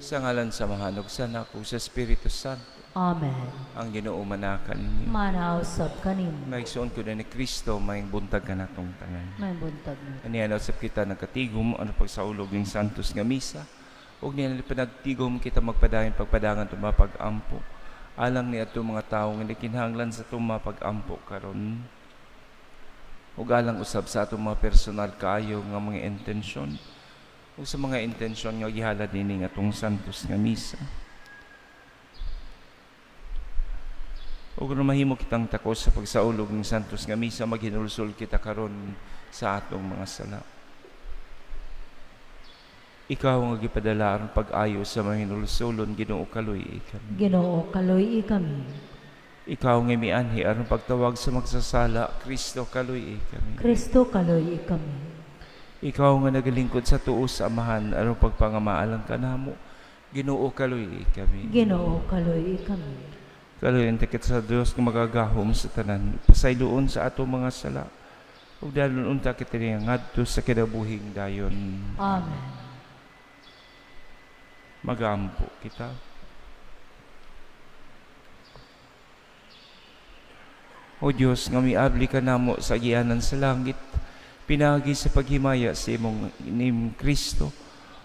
Sa ngalan sa Amahan ug sa Anak ug sa Espiritu Santo. Amen. Ang Ginoo manaka ninyo. Manausab kanimo. Maigsoon ko na ni Kristo, may buntag kanatong tanan. May buntag na. Aniya na usab kita nagkatigom ano pagsaulog ng Santos nga misa. Ug niya panagtigom kita magpadayon pagpadangan itong mapag-ampo. Alang ni atong mga tawo nga nakinahanglan sa itong mapag-ampo karon. Ug alang usab sa atong mga personal kaayo nga mga intensyon ug sa mga intensyon nga gihalad nining atong Santos nga misa. Ug kung mahimo kitang takos sa pagsaulog ng Santos nga misa, maghinulsol kita karon sa atong mga sala. Ikaw nga gipadala aron pag-ayo sa mga hinulsulon, Ginoo, kaluy-i kami. Ginoo, kaluy-i kami. Ikaw nga mianhi aron pagtawag sa magsasala, Kristo, kaluy-i kami. Kristo, kaluy-i kami. Ikaw nga nagalingkod sa tuo sa Amahan aron pagpangamaalang kanamo, Ginoo, kaluy-i kami. Ginoo, kaluy-i kami. Kaluyan ta kita sa Dios nga magagahom sa tanan, pasayloon sa atong mga sala ug dalon unta kita niya ngadto sa kinabuhing dayon. Amen. Magampo kita. O Dios, nga miabli ka namo sa agianan sa langit, pinagi sa paghimaya sa imong nim Kristo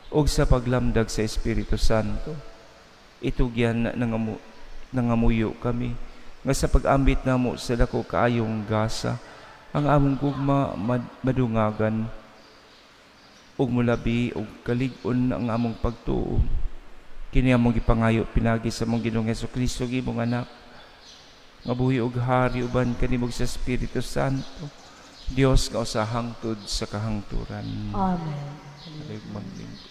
ug sa paglamdag sa Espiritu Santo, itugyan nangamuyo kami nga sa pag-ambit namo sa dako kaayong gasa, ang among gugma madungagan ug mulabi ug kalig-on ang among pagtuo. Kini among gipangayo pinagi sa among Ginoong Hesukristo, imong anak, nga buhi ug hari uban kanimo sa Espiritu Santo, Dios nga usa hangtod sa kahangturan. Amen. Alayg maglingkod.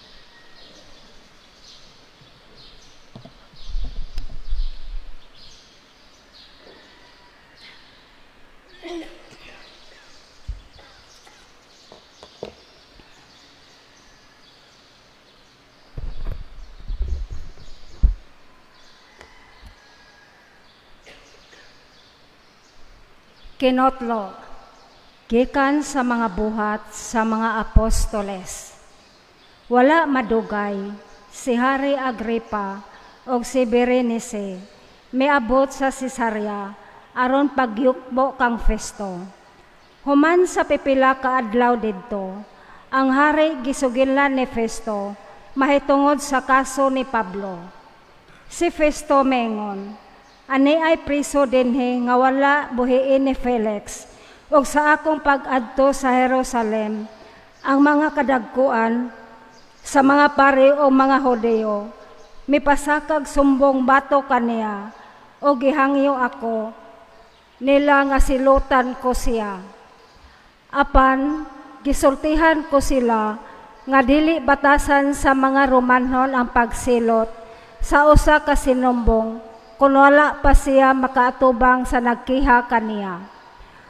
Kinotlo, gikan sa mga buhat sa mga apostoles. Wala madugay, si Hari Agripa og si Berenice miabot sa Cesarea aron pagyukbo kang Festo. Human sa pipila ka adlaw didto, ang hari gisugilan ni Festo mahitungod sa kaso ni Pablo. Si Festo mengon, ani ay priso dinhi nga wala buhiin ni Felix, ug sa akong pag-adto sa Jerusalem, ang mga kadagkuan sa mga pari o mga Hudeo mipasakag sumbong bato kaniya, o gihangyo ako nila nga silutan ko siya. Apan gisultihan ko sila nga dili batasan sa mga Romanhon ang pagsilot sa usa ka sinumbong kun wala pa siya makaatubang sa nagkiha kaniya,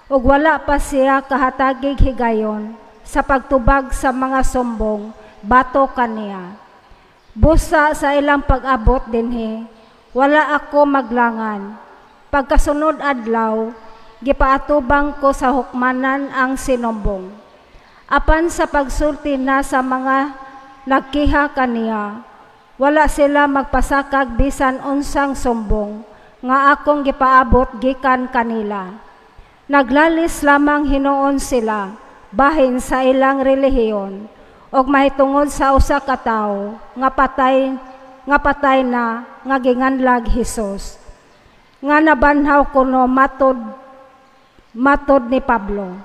ug wala pa siya kahatagig higayon sa pagtubag sa mga sumbong bato kaniya. Busa sa ilang pag-abot dinhi, wala ako maglangan. Pagkasunod adlaw, gipaatubang ko sa hukmanan ang sinumbong. Apan sa pagsulti na sa mga nagkiha kaniya, wala sila magpasakag bisan unsang sumbong nga akong gipaabot gikan kanila. Naglalis lamang hinuon sila bahin sa ilang relihiyon og mahitungod sa usa ka tawo nga patay na nga ginganlag Hesus, nga nabanhaw kuno matod ni Pablo.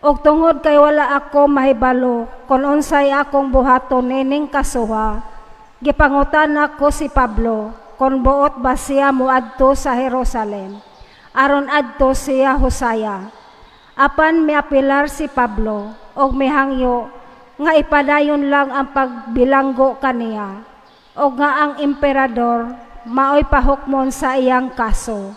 Og tungod kay wala ako mahibalo kon unsay akong buhaton nining kasuha, gipangutan ako si Pablo kon buot ba siya moadto sa Jerusalem aron adto siya husaya. Apan miapilar si Pablo og mihangyo nga ipadayon lang ang pagbilanggo kaniya og nga ang emperador maoy pahukmon sa iyang kaso.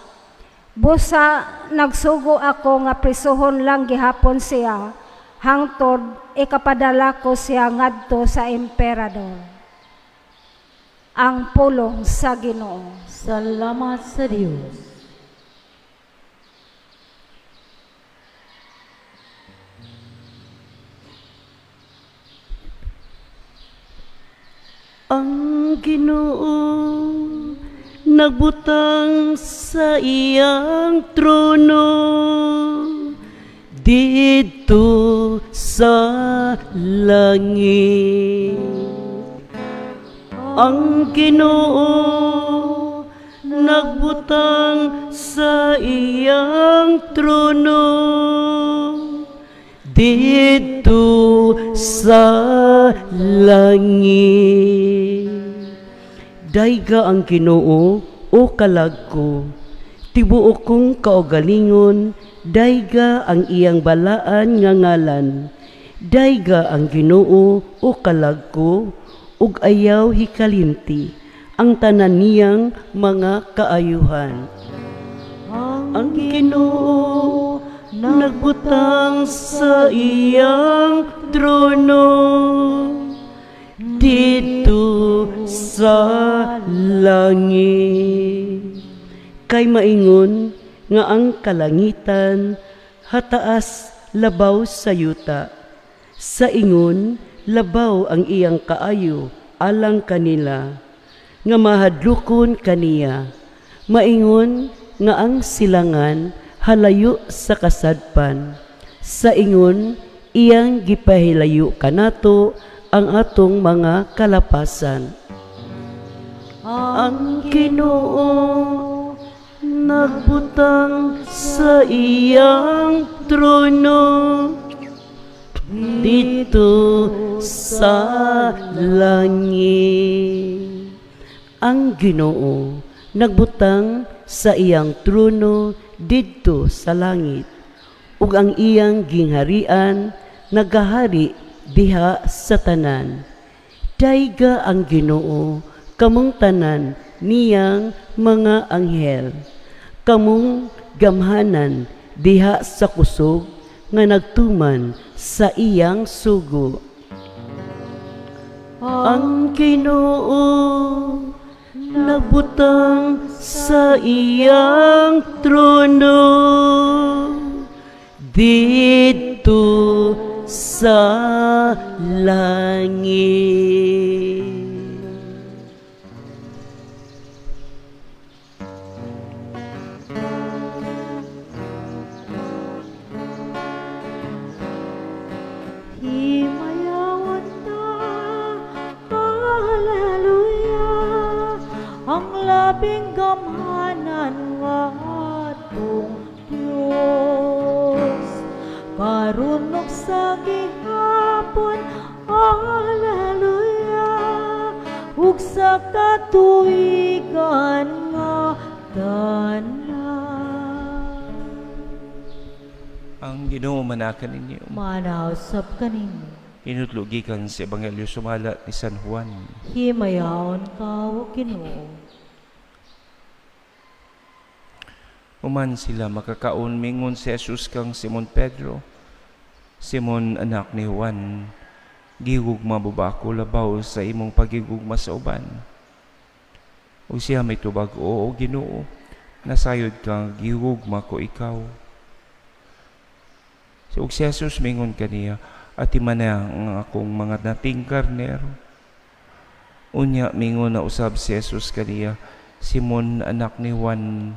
Busa nagsugo ako nga prisuhon lang gihapon siya hangtod ikapadala ko siya ngadto sa emperador. Ang pulong sa Ginoo. Salamat sa Dios. Ang Ang Ginoo nagbutang sa iyang trono didto sa langit. Ang Ginoo nagbutang sa iyang trono didto sa langit. Dayga ang Ginoo, o kalag ko. Tibuok kong kaugalingon, dayga ang iyang balaan nga ngalan. Dayga ang Ginoo, o kalag ko, ug ayaw hikalimti ang tanan niyang mga kaayuhan. Ang Ginoo nagbutang sa iyang trono didto sa langit. Kay maingon nga ang kalangitan hataas labaw sa yuta. Sa ingon, labaw ang iyang kaayo alang kanila nga mahadlokon kaniya. Maingon nga ang silangan halayo sa kasadpan. Sa ingon, iyang gipahilayo kanato ang atong mga kalapasan. Ang Ginoo nagbutang sa iyang trono didto sa langit. Ang Ginoo nagbutang sa iyang trono didto sa langit ug ang iyang gingharian nagahari diha sa tanan. Dayga ang Ginoo, kamong tanan niyang mga anghel, kamong gamhanan diha sa kusog nga nagtuman sa iyang sugo. Ang Ginoo nagbutang sa iyang trono didto sa langit. Himayawan ta, hallelujah, ang labing gamhanan nga atong Diyos. Karon ug sa gihapon, hallelujah, ug sa katuigan nga tanan. Ang Ginoo manaa kaninyo. Maana usab kanimo. Hinudlo gikan sa Ebanghelyo sumala ni San Juan. Himayaon ka, o Ginoo. Human sila makakaon, mingon si Jesus kang Simon Pedro, "Simon, anak ni Juan, gihugma mo ba ako labaw sa imong pagigugma sa uban?" Ug siya may tubag, "Oo, Ginoo, nasayod ka, gihugma ko ikaw." So, ug si Jesus mingon kaniya, "Atimana ang akong mga nating karnero." Unya mingon na usab si Jesus kaniya, "Simon, anak ni Juan,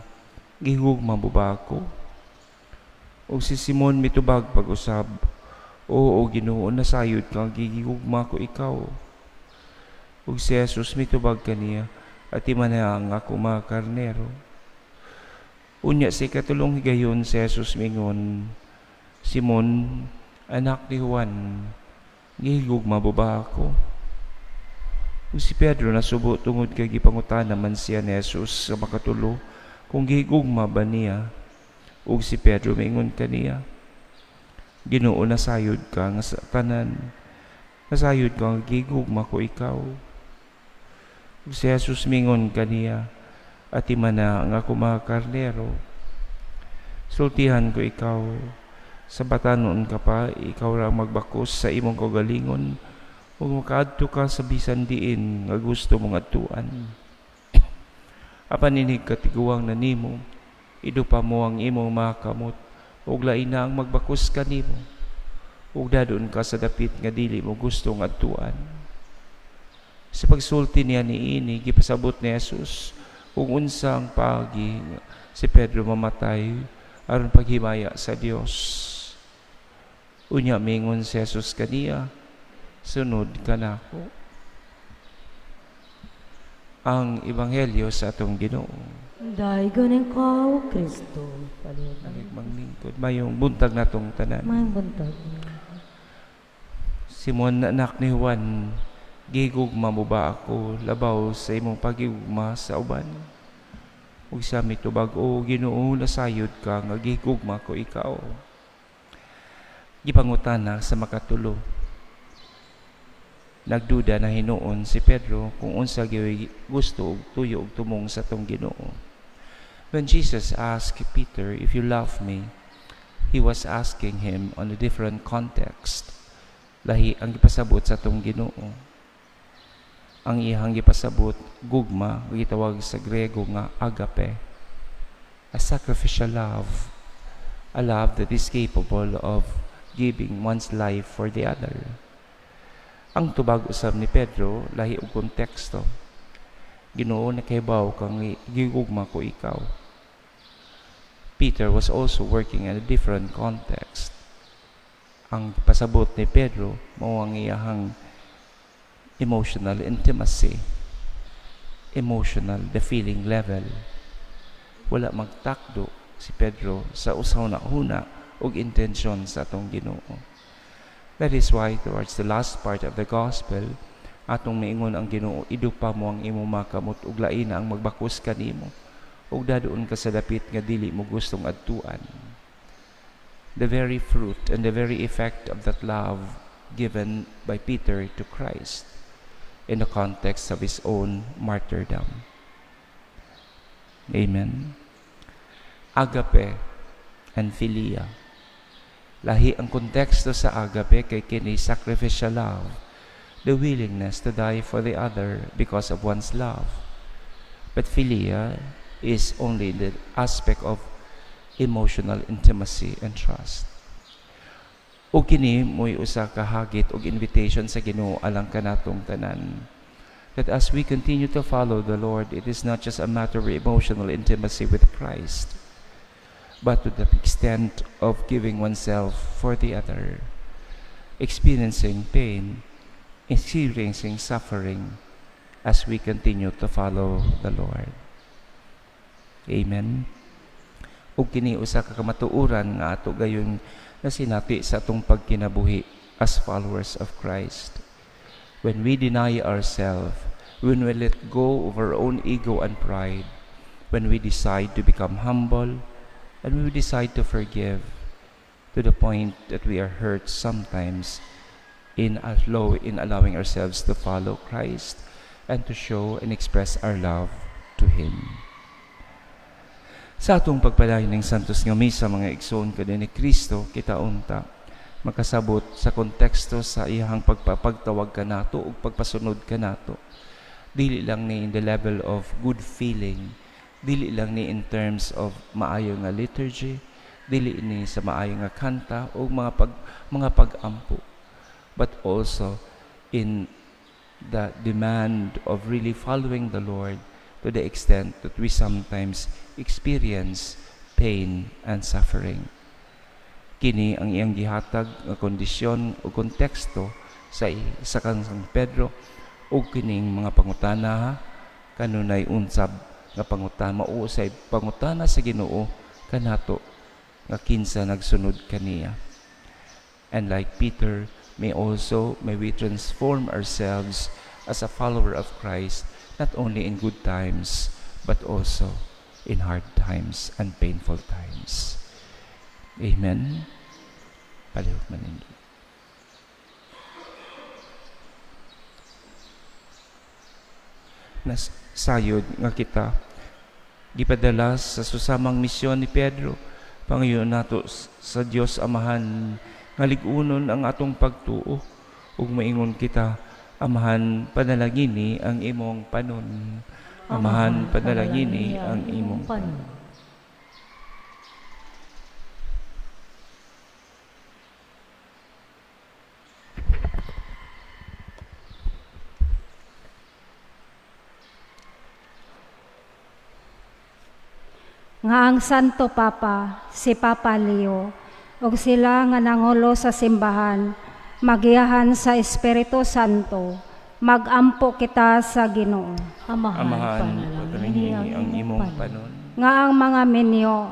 gihugma mo ba ako?" Ug si Simon mitubag pag-usab, "Oo, Ginoo, nasayod ka, gihugma ko ikaw." Ug si Jesus mitubag kaniya, "Atimana ang akong mga karnero." Unya sa ikatulong higayon si Jesus mingon, "Simon, anak ni Juan, gihigugma mo ba ako?" Ug si Pedro nasubo tungod kay gipangutana man siya ni Jesus sa makatulo kung gihigugma ba niya. Ug si Pedro mingon kaniya, "Ginoo, nasayod ka nga sa tanan, nasayod ka nga gihigugma ko ikaw." Ug si Jesus mingon kaniya, "Atimana ang ako mga karnero. Sultihan ko ikaw, sa batanon ka pa, ikaw ra magbakos sa imong kaugalingon, ug makaadto ka sa bisan diin nga gusto mong adtuan. Apan inig katiguang na nimo, idupa mo ang imong mga kamot, ug lain na ang magbakos kanimo, ug dadon ka sa dapit nga dili mo gusto nga adtuan." Sa pagsulti niya niini, gipasabot ni Jesus kung unsa ang paagi si Pedro mamatay aron paghimaya sa Dios. Unya mingon si Jesus kaniya, "Sunod ka nako." Ang Ebanghelyo sa atong Ginoo. Daygon ikaw, Kristo. Palihog. Maglingkod, mayong buntag natong tanan. Mayong buntag. Simon, anak ni Juan, gigugma mo ba ako labaw sa imong pagigugma sa uban? Ug siya mitubag, "O Ginoo, nasayod ka nga gigugma ko ikaw." Gipangutana sa makatulo. Nagduda na hinuon si Pedro kung unsa gyud gusto ug tuyo ug tumong sa atong Ginoo. When Jesus asked Peter, "If you love me?" he was asking him on a different context. Lahi ang gipasabot sa atong Ginoo. Ang iyang gipasabot, gugma, gitawag sa Grego nga agape. A sacrificial love. A love that is capable of giving one's life for the other. Ang tubag usab ni Pedro, lahi og konteksto. "Ginoo, nakahibaw kang gigugma ko ikaw." Peter was also working in a different context. Ang pasabot ni Pedro, mao ang iyahang emotional intimacy, emotional, the feeling level. Wala magtakdo si Pedro sa usaw na huna og intensyon sa atong Ginoo. That is why towards the last part of the gospel, atong miingon ang Ginoo, "Idupa mo ang imong mga kamot ug lain na ang magbakos kanimo ug dadon ka sa dapit nga dili mo gustong adtuan." The very fruit and the very effect of that love given by Peter to Christ in the context of his own martyrdom. Amen. Agape and philia. Lahi ang konteksto sa agape kay kini sacrificial love, the willingness to die for the other because of one's love. But philia is only the aspect of emotional intimacy and trust. O kini mo'y usa ka hagit og invitation sa Ginoo alang kanatong tanan. That as we continue to follow the Lord, it is not just a matter of emotional intimacy with Christ, but to the extent of giving oneself for the other, experiencing pain, experiencing suffering as we continue to follow the Lord. Amen. Ug kini usa ka kamatuoran nga ato gayon nasinati sa atong pagkinabuhi as followers of Christ. When we deny ourselves, when we let go of our own ego and pride, when we decide to become humble, and we decide to forgive to the point that we are hurt sometimes in allowing ourselves to follow Christ and to show and express our love to Him. Sa atong pagpadayon ng Santos nga Misa, mga igsoon kani ni Kristo, kita unta makasabot sa konteksto sa iyang pagpapagtawag kanato ug pagpasunod kanato. Dili lang ni in the level of good feeling, dili lang ni in terms of maayo nga liturgy, dili ni sa maayo nga kanta o mga pag-ampo, but also in the demand of really following the Lord to the extent that we sometimes experience pain and suffering. Kini ang iyang gihatag nga kondisyon o konteksto sa kang San Pedro o kining mga pangutana, kanunay unsab nga pangutana, mauusay pangutana sa Ginoo kanato nga kinsa nagsunod kaniya. And like Peter, may we transform ourselves as a follower of Christ not only in good times but also in hard times and painful times. Amen. Palihog man. Nasayod nga kita gipadala sa susamang misyon ni Pedro. Pangayo nato sa Dios Amahan nga lig-unon ang atong pagtuo ug maingon kita, "Amahan, panalangini ang imong panon. Amahan, panalangini ang imong panon." Nga ang Santo Papa, si Papa Leo, ug sila nga nangulo sa simbahan, magiyahan sa Espiritu Santo, magampo kita sa Ginoo. Amahan, Amahan, panalangini panalangini ang imong panon. Nga ang mga minyo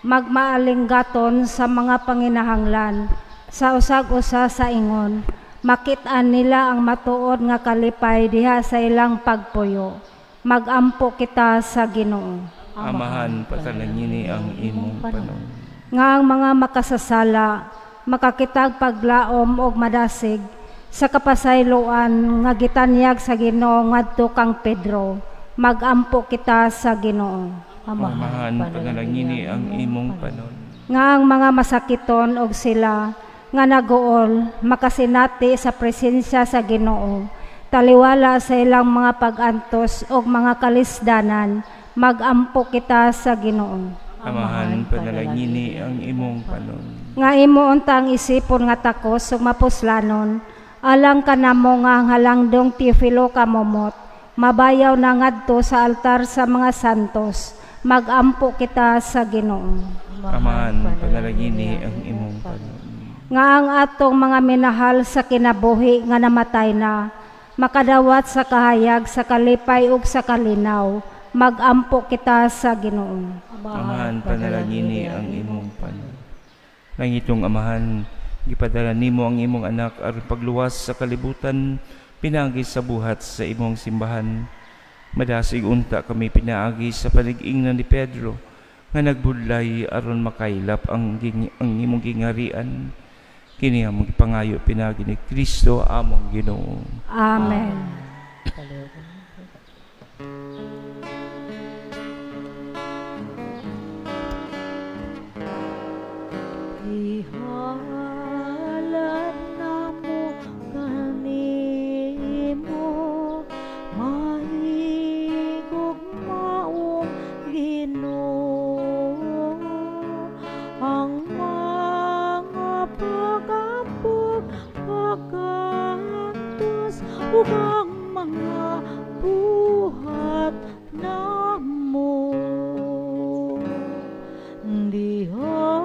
magmaalinggaton sa mga panginahanglan sa usag-usa sa ingon makit-an nila ang matuod nga kalipay diha sa ilang pagpuyo. Magampo kita sa Ginoo. Amahan, panalangini ang imong panon. Nga ang mga makasasala makakitag paglaom og madasig sa kapasayloan nga gitanyag sa Ginoo ngadto kang Pedro. Magampo kita sa Ginoo. Amahan, panalangini ang imong panon. Nga ang mga masakiton og sila nga naguol makasinati sa presensya sa Ginoo, taliwala sa ilang mga pag-antos og mga kalisdanan. Magampo kita sa Ginoo. Amahan, panalangini ang imong panon. Nga imo untang isipon nga takos ug mapuslanon alang kanamo nga ang halangdong Teofilo Camomot mabayaw na ngadto sa altar sa mga santos. Magampo kita sa Ginoo. Amahan, panalangini ang imong panon. Nga ang atong mga minahal sa kinabuhi nga namatay na makadawat sa kahayag sa kalipay ug sa kalinaw. Magampo kita sa Ginoo. Amahan, panalangini ang imong panon. Langitong Amahan, gipadala nimo ang imong anak aron pagluwas sa kalibutan, pinaagi sa buhat sa imong simbahan. Madasig unta kami pinaagi sa panig-ingnan ni Pedro nga nagbudlay aron makaylap ang imong gingharian. Kini among gipangayo pinaagi ni Kristo among Ginoo. Amen. Ihalad namo kanimo, mahigugmaong Ginoo, ang mga pag-ambog, pag-antos ug ang mga buhat namo. Diha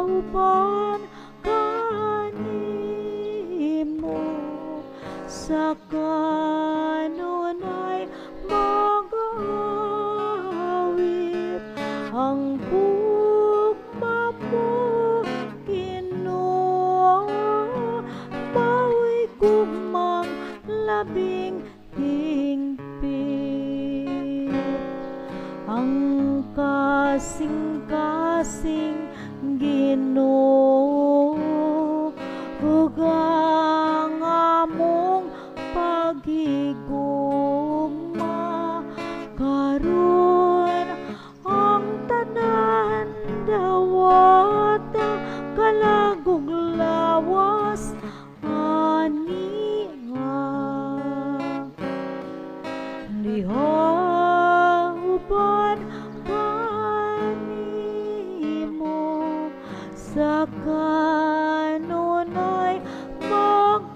uban kanimo sa kanunay mag-awit ang gugma mo, Ginoo, mao'y gugmang labing hingpit. Ang kasing-kasing Ginoo ug ang among paghigugma karon ang tanan dawata kalagog lawas aniha. Diha uban kanimo sa kanunay mag-awit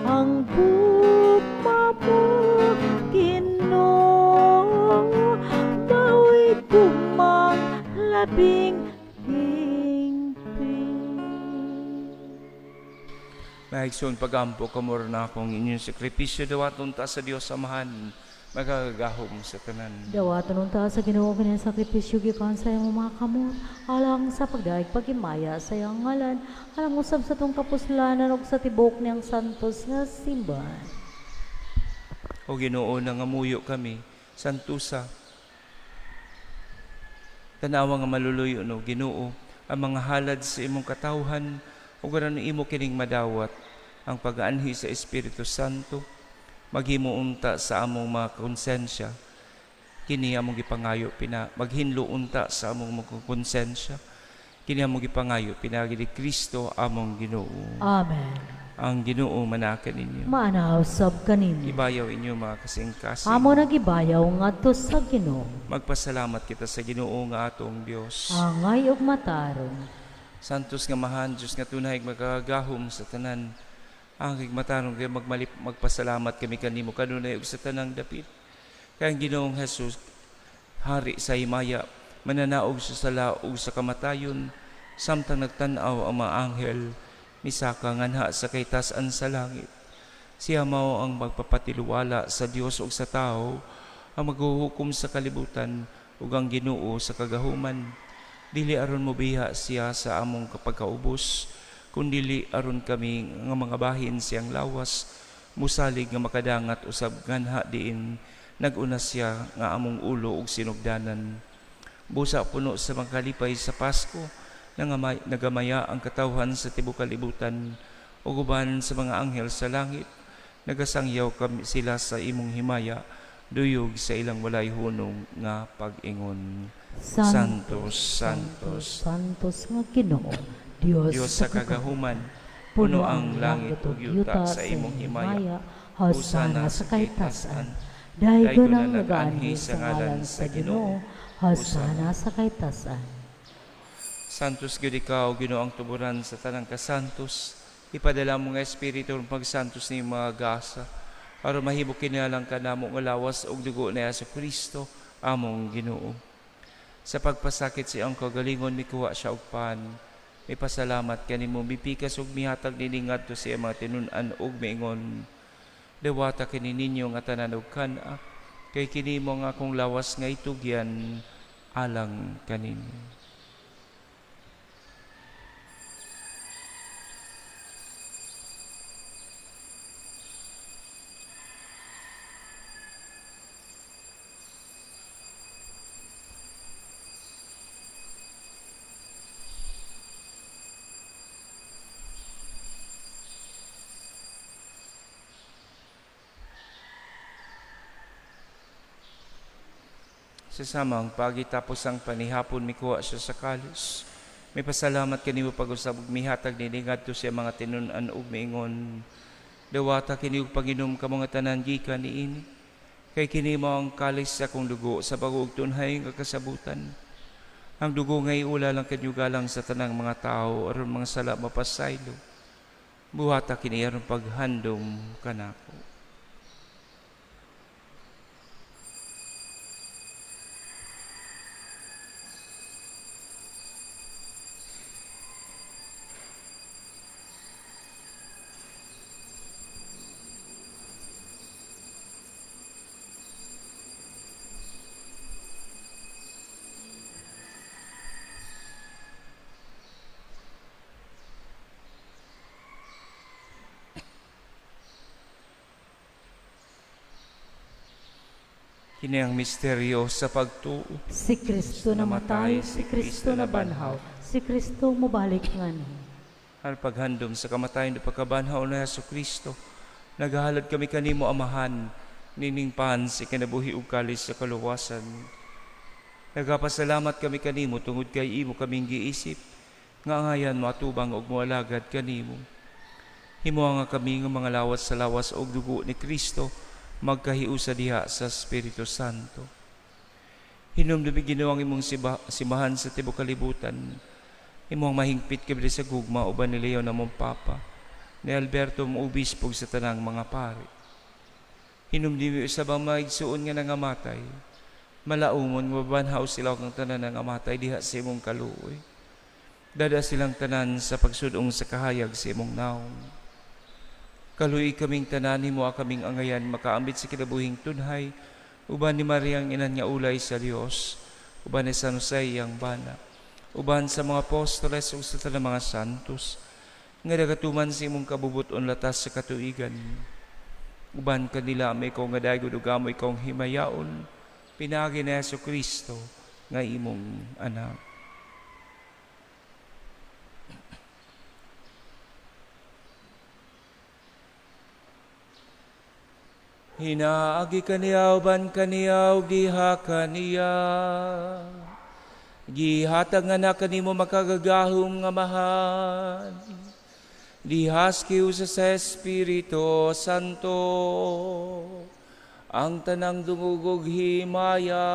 ang gugma mo, Ginoo, mao'y gugmang labing hingpit. Mga igsoon, pagampo kamo na akong inyong sakripisyo dawaton ta sa Dios Amahan makagagahom sa tanan. Dawaton unta sa Ginoo kini sakripisyo gikan sa imong mga kamot alang sa pagdayeg paghimaya sa iyang ngalan, alang usab sa atong kapuslanan ug sa tibuok niyang santos nga simbahan. O Ginoo, nangamuyo kami, santusa. Tanawa nga maluluyo no Ginoo ang mga halad sa imong katawhan ug aron imo kining madawat ang pag-anhi sa Espiritu Santo, maghimo unta sa among mga konsensya. Kini among gipangayo pina maghinlo unta sa among mga konsensya. Kini among gipangayo pinaagi ni Kristo among Ginoo. Amen. Ang Ginoo manaka ninyo. Maanaw sab kaninyo. Ibayaw inyo mga kasing-kasing. Amo nagibayaw ngadto sa Ginoo. Magpasalamat kita sa Ginoo nga atong Dios. Angay ug matarong. Santos nga Amahan, Dios nga tunay magagahom sa tanan. Ang matarong kay magpasalamat kami kanimo kanunay ug sa tanang dapit. Kay ang Ginoong Jesus Hari sa himaya, mananaog sa sala ug sa kamatayon, samtang nagtan-aw ang mga anghel, misaka nganha sa kaytas-an sa langit. Siya mao ang magpapatiluwala sa Dios ug sa tao, ang maghuhukom sa kalibutan ug ang Ginoo sa kagahuman. Dili aron mobiha siya sa among kapagkaubos, kundili aron kami nga mga bahin siyang lawas, musalig nga makadangat usab nganha diin nag-una siya nga among ulo ug sinugdanan. Busa puno sa mga kalipay sa Pasko, nagamaya ang katawhan sa tibuok kalibutan ug uban sa mga anghel sa langit. Nagasangyaw kami sila sa imong himaya, duyog sa ilang walay hunong nga pag-ingon. Santos, Santos, Santos nga Ginoo, Dios, Dios sa kagahuman, puno ang langit ug yuta sa imong himaya. Hosana sa kaytas-an. Daygon ang nagaanhi sa ngalan sa Ginoo, Hosana sa kaytas-an. Santos gyud ikaw, Ginoo ang tuburan sa tanang kasantos. Ipadala mo nga espiritu ng pagsantos ni mga gasa aron mahimo kinalang kanamo nga lawas ug dugo ni Jesu Kristo among Ginoo. Sa pagpasakit sa iyang kagalingon, mikuha siya og pan, mipasalamat kanimo, mipikas ug mihatag niini ngadto sa iyang mga tinun-an ug miingon: "Dawata kini ninyo nga tanan og kan-a, kay kini mao ang akong lawas nga itugyan alang kaninyo." Sa samang paagi tapos ang panihapon, mikuha siya sa kalis. Mipasalamat kanimo pag-usab ug mihatag niini ngadto sa mga tinun-an ug miingon: "Dawata kini ug pag-inom kamo nga tanan gikan niini, kay kini mao ang kalis sa akong dugo sa bag-o ug tunhay nga kasabutan. Ang dugo nga iula lang kanyo galang sa tanang mga tawo aron mga sala mapasaylo. Buhata kini aron paghandom kanako." Kini ang misteryo sa pagtuo. Si Kristo namatay, si Kristo nabanhaw, si Kristo mobalik nganhi. Al paghandom sa kamatayon ug pagkabanhaw ni Hesus Kristo, nagahalad kami kanimo, Amahan, nining pan sa kinabuhi ug kalis sa kaluwasan. Nagapasalamat kami kanimo tungod kay imo kaming giisip nga angayan moatubang ug moalagad kanimo. Himoa nga kami nga mga lawas sa lawas ug dugo ni Kristo magkahiusa diha sa Espiritu Santo. Hinumdumi, Ginoo, ang imong simbahan sa tibuok kalibutan. Imong mahingpit kami sa gugma uban ni Leo namong Papa, ni Alberto mo obispo sa tanang mga pari. Hinumdumi usab ang mga igsuon nga nangamatay. Malaumon nga mabanhaw sila kang tanan nangamatay diha sa imong kaluoy. Dada silang tanan sa pagsudong sa kahayag sa imong naong. Kaluoy kaming tanan, himo kaming angayan makaambit sa kinabuhing tunhay uban ni Maria ang inan nga ulay sa Dios, uban ni San Jose iyang bana, uban sa mga apostoles ug sa tanang mga santos nga nagatuman sa imong kabubut-on latas sa katuigan. Uban kanila may ikaw nga daygon ug amo ikaw ang himayaon pinaagi ni Hesus Kristo nga imong anak. Hinaagi kaniya uban kaniya ug diha kaniya. Gihatag nga na kanimo makagagahom nga Amahan. Dihaski usa sa Espiritu Santo ang tanang dungog ug himaya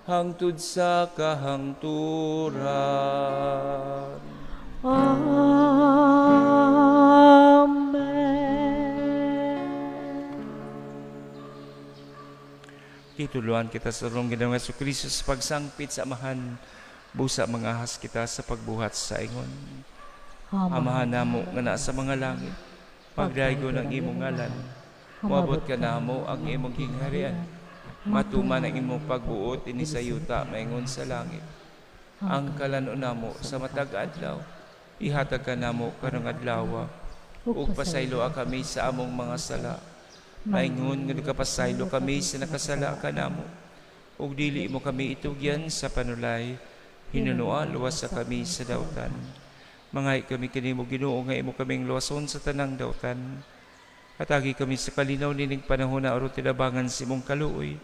hangtod sa kahangturan. Amen. Gitudloan kita sa atong Ginoong Kristo sa pagsangpit sa Amahan, busa mangahas kita sa pagbuhat sa ingon. Amahan namo nga naa sa mga langit, pagdaygon ang imong ngalan, moabot kanamo ang imong gingharian, matuman ang imong pagbuot dinhi sa yuta maingon sa langit. Ang kalan-on namo sa matag adlaw, ihatag kanamo karong adlaw, ug pasayloa kami sa among mga sala, maingon nga nagapasaylo kami sa nakasala kanamo, ug dili mo kami itugyan sa panulay, hinunoa luwasa kami sa dautan. Mangay kami kanimo, Ginoo, nga imo kaming luwason sa tanang dautan. Hatagi kami sa kalinaw nining panahon na aron tinabangan sa imong kaluoy.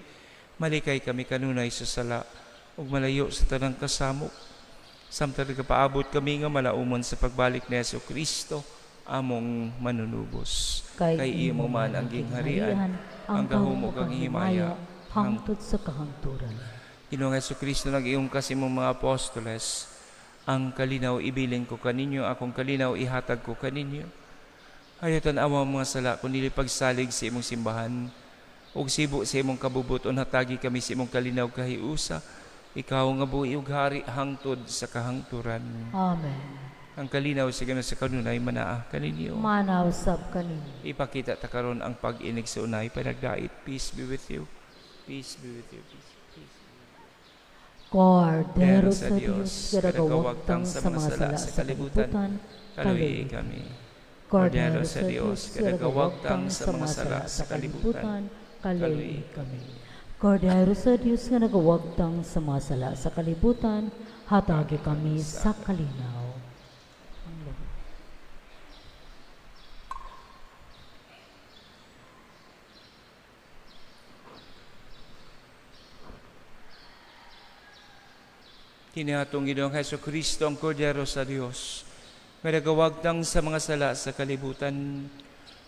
Malikay kami kanunay sa sala ug malayo sa tanang kasamok. Samtang nagapaabot kami nga malaumon sa pagbalik ni Hesus Kristo, among manunubos. Kay imo man ang gingharian, ang gahom ug ang himaya, hangtod sa kahangturan. Ginoong Hesus Kristo, nag-ingon ka sa imong mga apostoles, ang kalinaw ibilin ko kaninyo, akong kalinaw ihatag ko kaninyo. Ayaw tan-awa ang mga sala, kundi pagsalig sa imong simbahan, ug sibo sa imong kabubuton, hatagi kami sa imong kalinaw kahiusa, ikaw nga buhi ug hari hangtod sa kahangturan. Amen. Ang kalinaw sa Ginoo sa kanunay manaa kaninyo. Manaw sab kaninyo. Ipakita ta karon ang pag-inig sa unay panagdait. Peace be with you. Peace be with you. Peace. Peace. Kordero sa Dios, nga nagawagtang sa mga sala sa kalibutan, kaluyi kami. Kordero sa Dios, nga nagawagtang sa mga sala sa kalibutan, kaluyi kami. Kordero sa Dios nga nagawagtang sa mga sala sa kalibutan, hatagi kami sa kalinaw. Kini atong Ginoong Hesus Kristo ang Kordero sa Dios, nga nagawagtang sa mga sala sa kalibutan,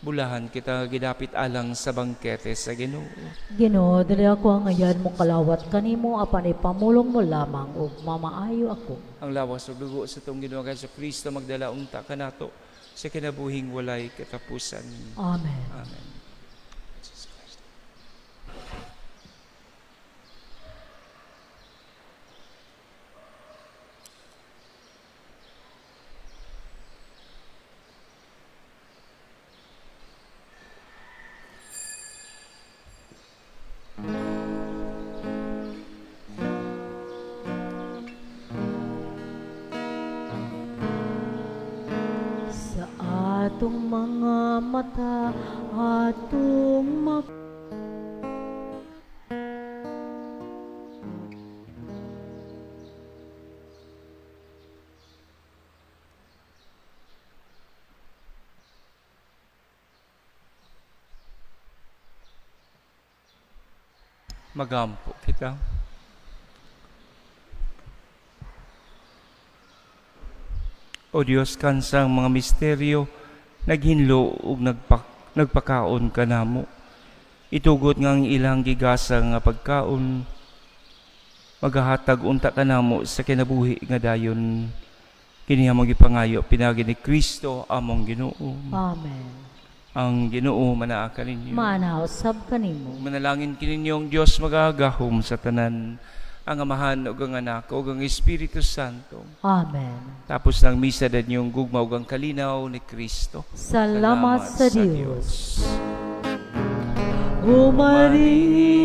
bulahan kita gidapit alang sa bangkete sa Ginoo. Ginoo, dili ako ang ngayan mong kalawat kanimo, apan ipamulong mo lamang ug mamaayo ako. Ang lawas ug dugo sa atong Ginoong Hesus Kristo magdala unta kanato sa kinabuhing walay katapusan. Amen. Amen. Sa atong mga mata, atong Magampo kita. O Dios, kansang mga misteryo, naghinlo ug nagpakaon kanamo. Itugot nga ang ilang gigasa nga pagkaon, magahatag unta kanamo sa kinabuhi nga dayon. Kini among gipangayo pinaagi ni Kristo among Ginoo. Amen. Ang Ginoo manaa kaninyo. Manaw sab kanimo. Manalangin kininyong Dios magagahom sa tanan, ang Amahan ug ang Anak ug ang Espiritu Santo. Amen. Tapos ng misa ninyong gugma ug ang kalinaw ni Kristo. Salamat sa Dios. O Maria,